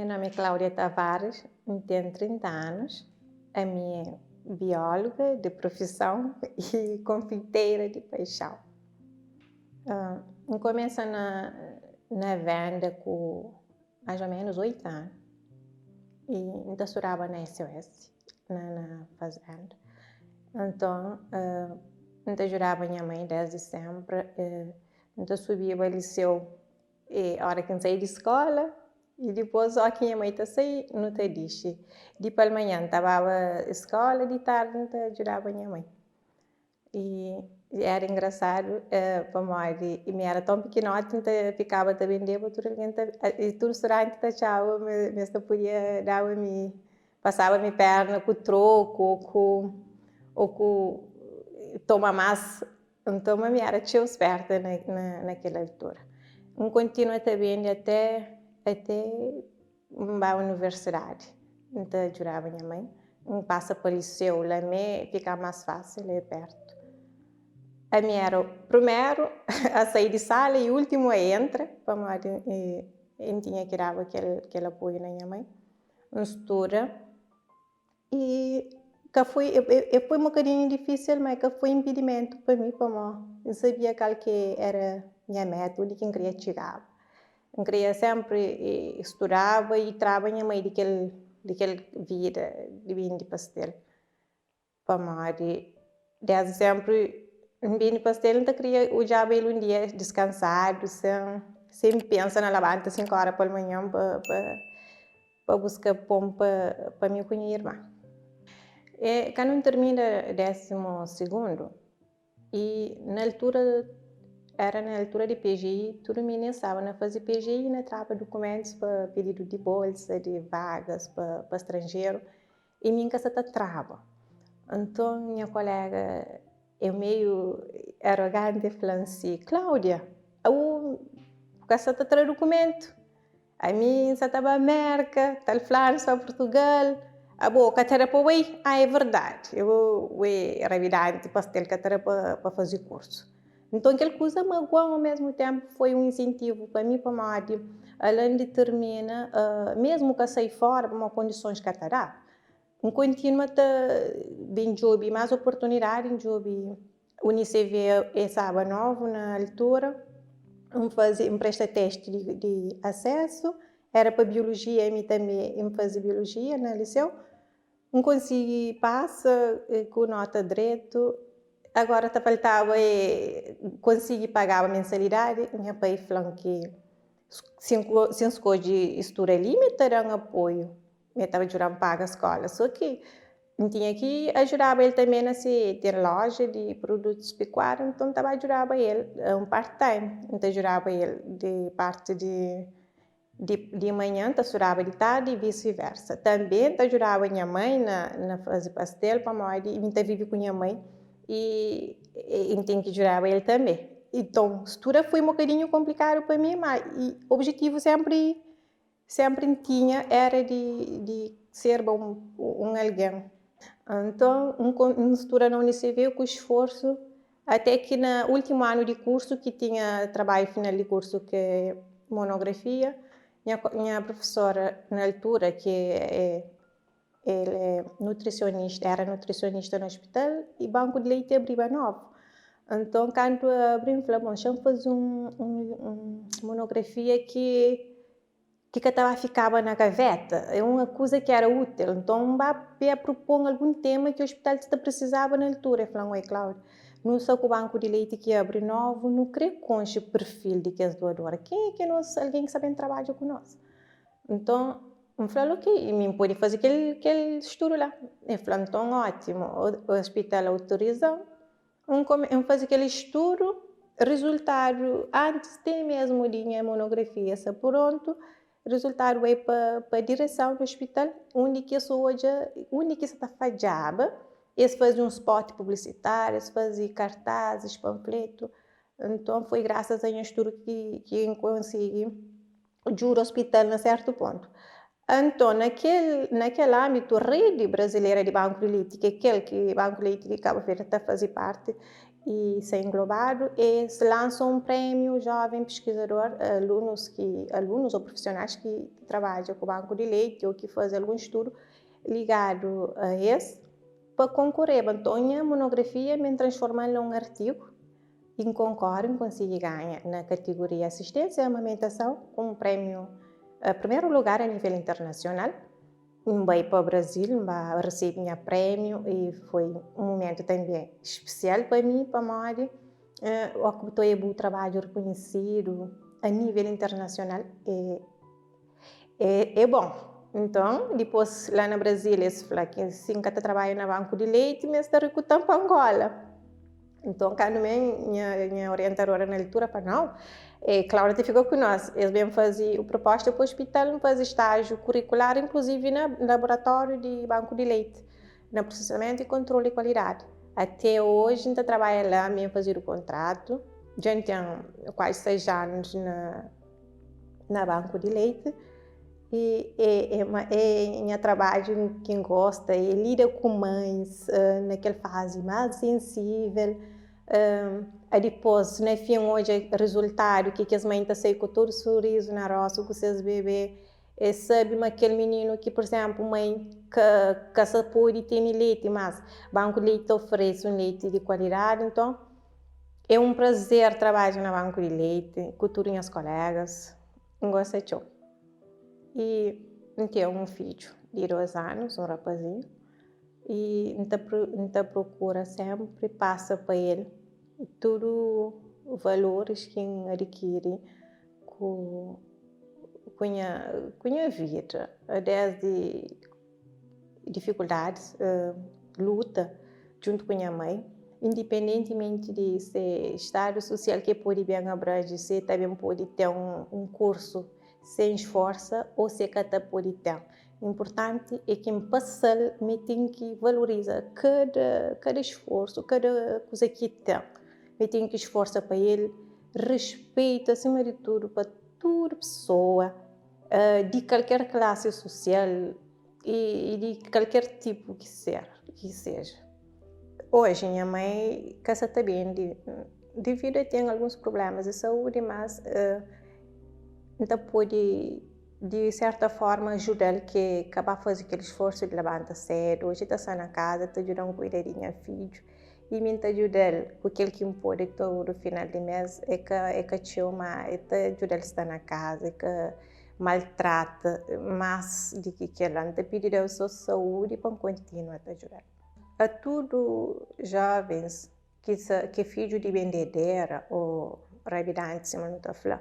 Nha nómi é Cláudia Tavares, N ten 30 anus, ami é bióloga di profison y konfeiteira di paixãu. N kumesa na na venda ku mais ou menos 8 anu y N ta studaba na SOS na na fazenda. Nton, N ta djudaba nha mãe desdi senpri, N ta subiba liseu E ora ki N sai di skola y dipôs ó ki nha mai ta sai, nu ta dixi. Di palmanhan N ta baba skola, di tardi N ta djudaba nha mai. Y éra engrasadu pamodi mi éra ton pikinoti, N ta fikaba ta bendeba, tudu algen ta, tudu studanti ta atxaba ma es ta podia daba mi, pasaba mi perna ku troku ô ku ô ku toma más. Nton, ma mi éra txeu spérta na kel altura. N kontinua ta bende até até N ba universidadi. N ta djudaba nha mai. N pasa pa liseu la mê fika más fásil, é pértu. Ami éra primeru a sai di sala i últimu a entra, pamodi N tinha ki daba kel apoiu na nha mai. N studa. I ka foi, e foi un bokadinhu difísil, ma ka foi inpidimentu pa mi, pamó N sabia kal ki era nha méta, undi ki N kria txigaba. N kria sénpri studaba i traba nha mai di kel di kel vida di bindi pastel, pamodi désdi sénpri N bindi pastel N ta kria odjaba el un dia diskansadu, sen sen pensa na labanta 5 óra palmanhan pa pa Pa buska pon pa pa mi ku nha irma. E kandu N tirmina désimu sigundu i na altura era na altura di PGI tudu minis staba na faze PGI na traba dukumentus pa pididu di bolsa di vagas pa pa stranjeru i mi N ka sa ta traba. Nton nha kolega e meiu aroganti e fla-m si, Cláudia, bu ka sa ta tra dukumentu? Ami N sa ta ba Merka, tal flanu sta Purtugal, abo ka ta da pa bai? Ah, é verdadi, eu é rabidanti, pastel ka ta da pa fazi kursu. Nton kel kuza maguan ao mesmu tenpu foi un insentivu pa mi pamodi alen di tirmina, mesmu ka sai fora pamodi kondisons ka ta da, N kontinua ta ben djobe más oportunidadi, N djobe Unicv é staba novu na altura, N faze, N presta testi di asesu, era pa biolojia, mi tanbe N faze biolojia na liseu, N konsigi pasa ku nota dretu, agora ta faltaba é konsigi pagaba mensalidadi, nha pai fla-m ki si N skodje studa li mi ta da-m apoiu. Mi ta djuda-m paga skóla. Sô ki N tinha ki ajudaba el tanbê na se ten lója di produtus pekuáriu, nton N ta ba djudaba el un part-time. N ta djudaba el di parti di di manhan, N ta studaba di tardi i visi-versa. Tanbê N ta djudaba nha mai na na faze pastel pamodi mi ta vive ku nha mai i N ten ki djudaba el tanbê. Nton, studa foi un bokadinhu konplikadu pa mi, má objetivu sénpri Sénpri N tinha éra di di serba un un algen. Nton, N N studa na UNICV ku sforsu até ki na últimu anu di kursu ki tinha trabadju final di kursu ki é monografia, nha nha profesora na altura ki é El é nutrisionista, era nutrisionista na hospital y banku di leiti abriba novu. Nton kantu abri N fla, bon, xa-m faze un un monografia ki ki ka ta ba fikaba na gaveta, é un kuza ki era útil. Nton N ba pé prupon algun tema ki hospital ti ta prisizaba na altura. El fla-m, oi Cláudia, nu sta ku banku di leiti ki abri novu, nu kre konxe perfil di kes doador, kenha ki é nos algen ki sta ben trabadja ku nos? Nton, N fla-l, Ok, mi N pode faze kel kel studu la. El fla, Nton, ótimu, ospital autoriza-m. N kome N faze kel studu, rizultadu, antis te mésmu di nha monografia sta prontu, rizultadu bai pa pa direson di ospital, undi ki es odja undi ki sa ta fadjaba. Es faze un spot publisitáriu, es faze kartazis, panfletu. Nton, foi grasas a nha studu ki ki N konsigi djuda ospital na sertu pontu. Anton, na kel na kel âmbitu, redi brazilera di Banku di Leiti, ki é kel ki Banku di Leiti di Kabu Verdi ta faze parti, i sa englobadu, es lansa un prémiu jóven piskizador, alunus ki alunus ô prufisionais ki trabadja ku banku di leiti ô ki faze algun studu ligadu a es pa konkoreba. Nton nha monografia mi N transforma-l na un artigu i N konkore, N konsigi ganha na katiguria asisténsia a amamentason ku un prémiu primeru lugar a nivel internasional. N bai pa Brazil, N ba resebe nha prémiu i foi un mumentu tanbê spesial pa mi pamodi óki bu ta oia bu trabadju rekonhesidu a nível internasional é é bon. Nton, dipôs la na Brazil es fla ki si N ka ta trabadja na banku di leiti ma es ta rekuta-m pa Angola. Nton, kandu mi nha nha orientadora na altura fla, nau, e Cláudia ta fika ku nos. Es ben faze proposta pa ospital, N faze stájiu kurikular, inkluzivi na laboratóriu di banku di leiti, na prosesamentu i kontrolu di kualidadi. Ate oji N ta trabadja la, mi N fazedu kontratu, dja N ten kuazi 6 anus na na banku di leiti. E é é nha trabadju ki N gosta, é lida ku mães na kel fazi más sensível. Dipôs na fin odja rezultadu ki kes mãe ta sai ku tudu surizu na rostu ku ses bebê. Es sabe ma kel mininu ki, pur izénplu, mãe ka ka sa pode tene leti, mas banku di leiti ta oferese un leti di kualidadi. Nton, é un prazer trabadja na banku di leiti ku tudu nhas kolégas. N gosta txeu. I N ten un fidju di 2 anus, un rapazinhu, i N ta N ta prokura sénpri pasa pa el tudu valoris ki N adikiri ku ku nha ku nha vida, désdi difikuldadis, luta djuntu ku nha mai, indipendentimenti di se stadu susial ki e pode ben abranje, se e ta ben pode ten un kursu sen sforsa o se ka ta pode ten. Inpurtanti e ki N pasa-l ma e ten ki valoriza kada kada sforsu, kada kuza ki e ten. Ma e ten ki sforsa pa el, respeita asima di tudu pa tudu pesoa. Di kalker klasi susial i di kalker tipu ki ser, ki seja. Oji nha mai ka sa ta bende devidu a ten alguns prublémas di saúdi, mas N ta pode di serta forma ajuda-l ki ka ba faze kel sforsu di labanta sédu. Oji ta sta na kaza ta djuda-m kuida di nha fidju i mi N ta djuda-l ku kel ki N pode tudu final di mês. É ka é ka txeu, má e ta djuda-l sta na kaza, e ka maltrata más di ki kel-la. N ta pidi Deus sô saúdi pa N kontinua ta djuda-l. A tudu jóvens ki sa ki é fidju di bendedera ô rabidanti sima nu ta fla,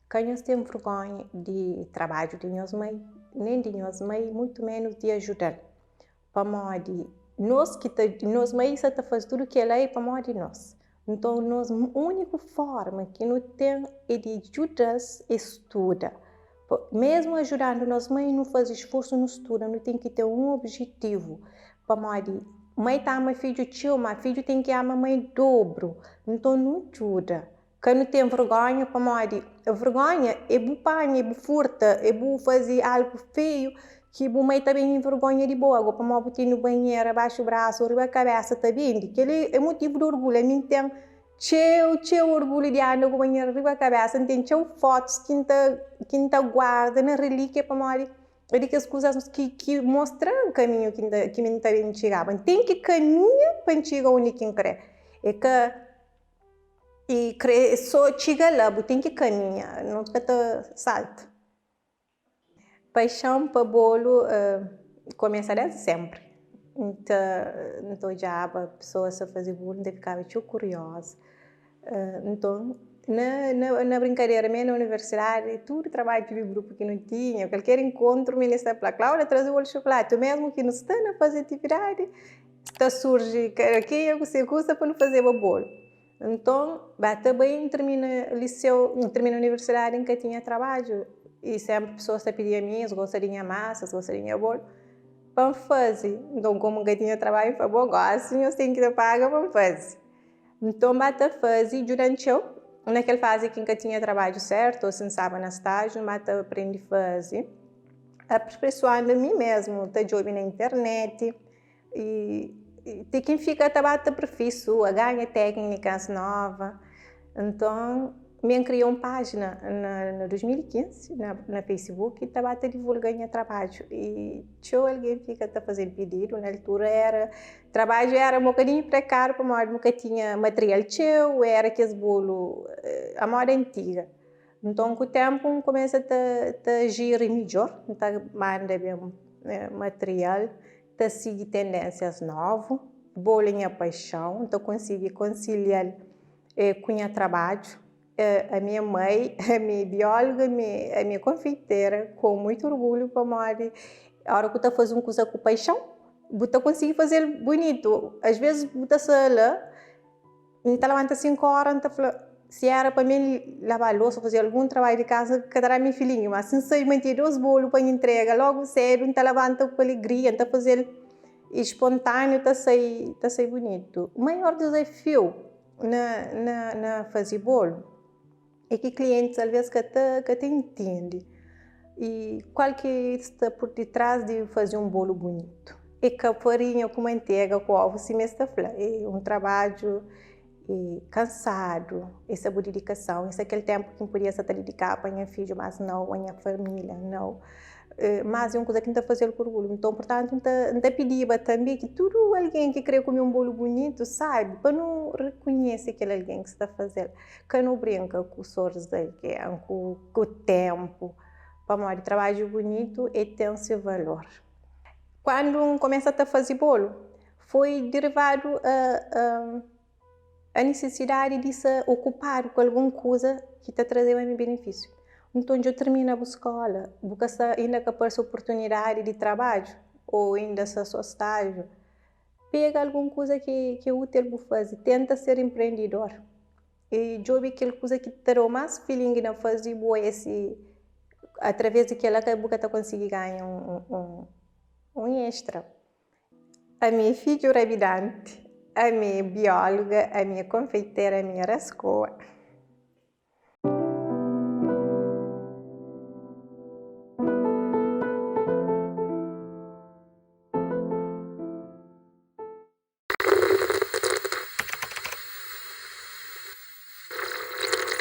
ka nhos ten vergónha di trabadju di nhos mai, nen di nhos mai, mutu ménus di ajuda-l. Pamodi nos ki ta, nos mai sa ta faze tudu kel-la é pamodi nos. Nton, nos úniku fórma ki nu ten é di djuda-s é studa. Mésmu ajudandu nos mai, nu faze sforsu nu studa, nu ten ki ten un obijetivu. Pamodi mai ta ama fidju txeu, má fidju ten ki ama mai dobru. Nton, nu djuda. Ka nu ten vergónha pamodi vergónha é bu panha, é bu furta, é bu faze algu feiu ki bu mai ta ben envergonha di bo. Ago pamodi bu tene banhera baxu brasu ô riba kabésa ta bende. Kel-li é motivu di orgulhu. Ami N ten txeu, txeu orgulhu di anda ku banhera riba kabésa. N ten txeu fotus ki N ta ki N ta guarda na relíkia pamodi é di kes kuzas ki ki mostra-m kaminhu ki N ta ki mi N ta ben txigaba. N ten ki kaminha pa N txiga undi ki N kre. É ka. I kre so txiga la, bu ten ki kaminha, nu ka ta salta. Paixon pa bolu kumesa desdi senpri. N ta N ta odjaba pesoas ta faze bolu, N ta fikaba txeu kurioza. Nton, na na na brinkadera mi na universidadi, tudu trabadju di grupu ki nu tinha, kalker inkontru, mi ta fla, Klaudia traze bolu di xokolati, mesmu ki nu sta na faze atividadi, Ta surji kenha ku se kusa pa nu fazeba bolu. Nton, ba ta bai N tirmina liseu, N tirmina universidadi N ka tinha trabadju i senpri pesoas ta pidia mi, es gosta di nha masa, es gosta di nha bolu, pa N faze. Nton, komu N ka tinha trabadju, N fla, bon, gosi nhos ten ki ta paga pa N faze. Nton, ba ta faze, djuda-m txeu. Na kel fazi ki N ka tinha trabadju sertu ô si N staba na stájiu, N ba ta prende faze, aperfeisoandu mi mesmu, ta djobe na internet. I Ti ki N fika ta ba ta aperfeisoa, ganha téknikas nova. Nton, mi N kria un pájina na na 2015 na na Facebook ta ba ta divulga nha trabadju i txeu algen fika ta faze-m pididu. Na altura era trabadju era un bokadinhu prekáriu pamodi nu ka tinha material txeu, era kes bolu a moda antiga. Nton, ku ténpu N kumesa ta ta jiri midjór, N ta manda ben material. Ta sigi tendênsias novu. Bolu é nha paixon, N ta konsigi konsilia-l ku nha trabadju. Ami é mai, ami é bióloga, ami é konfeitera, ku muitu orgulhu pamodi óra ku ta faze un kuza ku paixon, bu ta konsigi faze-l bunitu. As vezis bu ta sta la. N ta labanta 5 óra, N ta fla, si éra pa mi laba losa, faze algun trabadju di kaza, ka ta da mi filinhu. Má si N sabe ma N ten dos bolu pa N intrega lógu sédu, N ta labanta ku alegria, N ta faze-l i spontániu, ta sai, ta sai bunitu. Maior dizafiu na, na, na faze bolu é ki klientis alvês ka ta, ka ta intende i kual ki sta pur ditrás di faze un bolu bunitu. É ka farinha ku mantega ku ovu sima es ta fla, é un trabadju kansadu, é sta bu didikason, é sta kel ténpu ki N podia sta ta didikaba pa nha fidju mas nau, pa nha família nau. Mas é un kuza ki N ta faze-l ku orgulhu. Nton, purtantu, N ta N ta pidiba tanbe ki tudu algen ki kre kume un bolu bunitu, sabe, pa nu rekonhese kel algen ki sta faze-l. Ka nu brinka ku soris di algen, ku ku ténpu, pamodi trabadju bunitu e ten se valor. Kandu N kumesa ta faze bolu, foi derivadu a a a nisisidadi di sta okupadu ku algun kuza ki ta trazeba mi benefisiu. Nton, dja tirmina bu skóla, bu ka sta inda ka parse oportunidadi di trabadju ô inda sta sô stájiu, pega algun kuza ki é útil bu faze, tenta ser enprendidor i djobe kel kuza ki ta da-u más feeling na faze bu oja si através di kel-la bu ka ta konsigi ganha un extra. Ami é fidju rabidanti, ami é bióloga, ami é konfeitera, ami é raskoa.